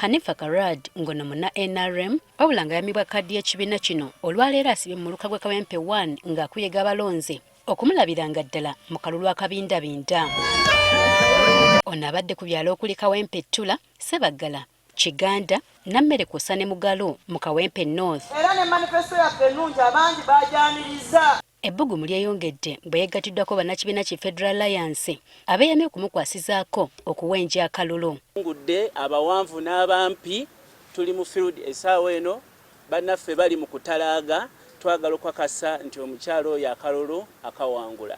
Hanifa Karad ngono munna NRM wabula nga yamibwa kaadi y'ekibiina kino, olwaleero asibye mu muluka gwa Kawempe 1 ng'akuyega abalonzi okumulabiranga ddala mu kalulu akabindabinda. Ono abadde ku byalo okuli Kawempe Ttula, Ssebaggala, Kiganda, Nammere kw'ossa ne Mugalu mu Kawempe North. Era ne manifesto yaffe ennungi abangi baagyaniriza. Ebbugumu lyeyongedde bwe yeggatiddwako bannakibiina ki Federal Alliance abeeyamye okumukwasizaako okuwenja akalulu. Ngudde abawanvu n'abampi tuli mu field essaawa eno, bannaffe bali mu kutalaaga, twagala okukakasa nti omukyala oyo akalulu akawangula.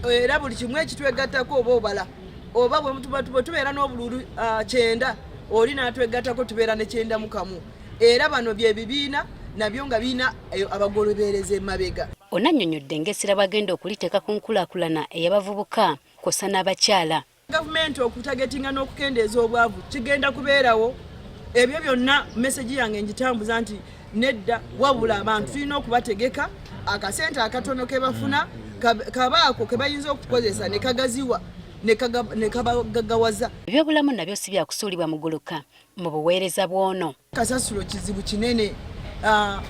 Era buli kimu ekitwegattako oba obala oba bwe tubeera n'obululu 90, oli n'atwegattako tubeera ne 91. Era bano bye bibiina nabyo nga birina abagolobereza emabega. Ono annyonnyodde ng'essira bw'agenda okuliteeka ku nkulaakulana ey'abavubuka kw'ossa n'abakyala. Gavumenti okutargetinga n'okukendeeza obwavu kigenda kubeerawo. Ebyo byonna message yange ngitambuza nti nedda, wabula abantu tulina okubategeka akasente akatono ke bafuna kabaako ke bayinza okukozesa ne kagaziwa ne kabagagawaza. Ebyobulamu nabyo si byakusuulibwa muguluka mu buweereza bw'ono. Kasasiro kizibu kinene.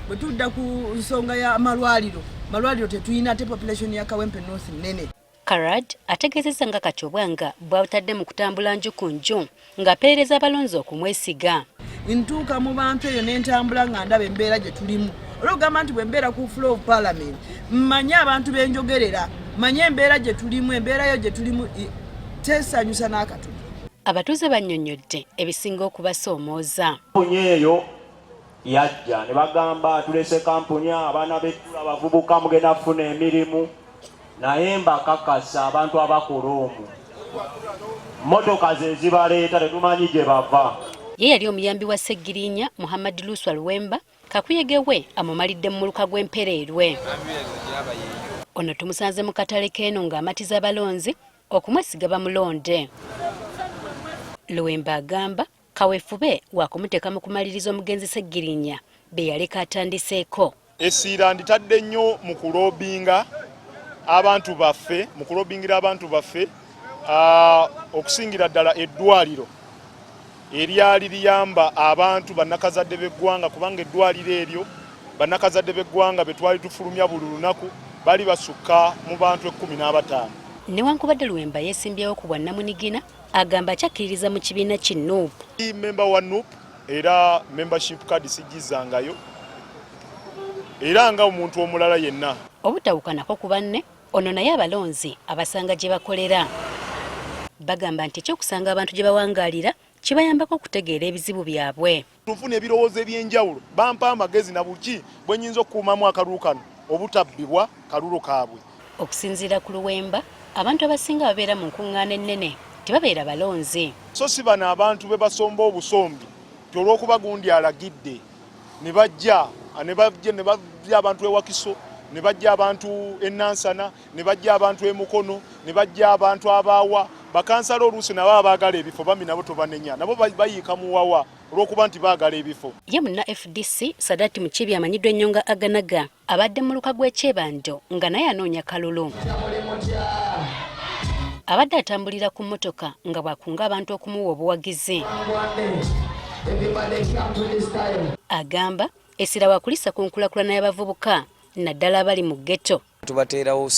Bwe tudda ku nsonga y'amalwaliro, malwaliro tetulina, ate population ya Kawempe North nnene. Karad ategeezezza nga kati obwanga bwabutadde mu kutambula nju ku nju ng'apeereza abalonzi okumwesiga. Ntuuka mu bantu eyo n'entambula nga ndaba embeera gye tulimu, olwokugamba nti bwe mbeera ku floor of parliament mmanye abantu benjogerera, manye embeera gye tulimu, embeera yo gye tulimu tesanyusa n'akatono. Abatuuze bannyonnyodde ebisinga okubasoomooza. Kampuni eyo yajja ne bagamba tulese kampuni, abaana b'ettula, abavubuka mugenda kufuna emirimu, naye mbakakasa abantu abakola omwo mmotoka ze zibaleeta, tetumanyi gye bava. Ye yali omuyambi wa Ssegirinya Muhammad Luswa Luwemba, kakuyege we amumalidde mu muluka gw'Empereerwe. Ono tumusanze mu katale k'eno ng'amatiza abalonzi okumwesiga bamulonde. Luwemba agamba kaweefube wakumuteeka mu kumaliriza omugenzi Ssegirinya be yaleka atandiseeko. Essira nditadde nnyo mu kulobinga abantu baffe, mu kulobingira abantu baffe, okusingira ddala eddwaliro eryali liyamba abantu bannakazadde b'eggwanga, kubanga eddwaliro eryo bannakazadde b'eggwanga be twali tufulumya buli lunaku bali basukka mu bantu 15. Newankubadde Luwemba yeesimbyewo ku bwannamunigina, agamba akyakkiririza mu kibiina ki NUP. Member wa NUP, era membership card sigizangayo, era nga omuntu omulala yenna. Obutawukanako ku banne, ono naye abalonzi abasanga gye bakolera. Bagamba nti ekyokusanga abantu gye bawangaalira kibayambako okutegeera ebizibu byabwe. Nfuna ebirowoozo eby'enjawulo, bampa amagezi na buki bwe nnyinza okukuumamu akalulu kano obutabbibwa kalulu kaabwe. Okusinziira ku Luwemba, abantu abasinga babeera mu nkuŋŋaana ennene tebabeera balonzi. So si bano abantu be basomba obusombi nti olw'okuba gundi alagidde ne bajja ne bajja ne bajja abantu e Wakiso, ne bajja abantu e Nansana, ne bajja abantu e Mukono, ne bajja abantu abaawa bakansala. Oluusi nabo abaagala ebifo bambi nabo tobanenya, nabo bayiika muwawa olw'okuba nti baagala ebifo. Ye munna FDC Sadati Mukiibi amanyiddwa ennyo nga Aganaga abadde mu muluka gw'Ekyebando nga naye anoonya kalulu. Abadde atambulira ku mmotoka nga bw'akunga abantu okumuwa obuwagizi. Agamba essira wakulisa ku nkulaakulana y'abavubuka naddala abali mu ghetto. Tubateerawo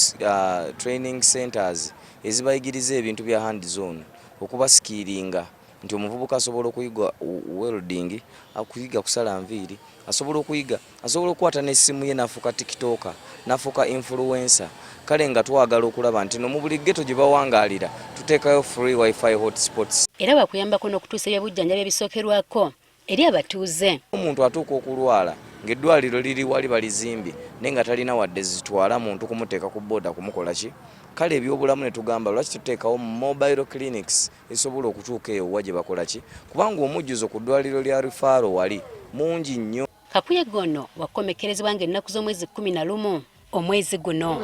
training centers ezibayigiriza ebintu bya hands on, okubaskillinga nti omuvubuka asobola okuyiga welding, okuyiga kusala nviiri, asobola okuyiga, asobola okukwata n'essimu ye n'afuuka TikToker, n'afuuka influencer. Kale nga twagala okulaba nti no mu buli ghetto gye bawangaalira tuteekayo free WiFi hotspots. Era wakuyambako n'okutuusa ebyobujjanjabi ebisookerwako eri abatuuze. Omuntu atuuka okulwala ng'eddwaliro liri wali balizimbye, naye nga talina wadde zitwala muntu kumuteeka ku booda kumukola ki. Kale ebyobulamu ne tugamba lwaki tuteekawo mobile clinics esobola okutuuka eyo wa gye bakola ki, kubanga omujjuzo ku ddwaliro lya referral wali mungi nnyo. Kakuyege ono wakukomekkerezebwa ng'ennaku z'omwezi 11 omwezi guno.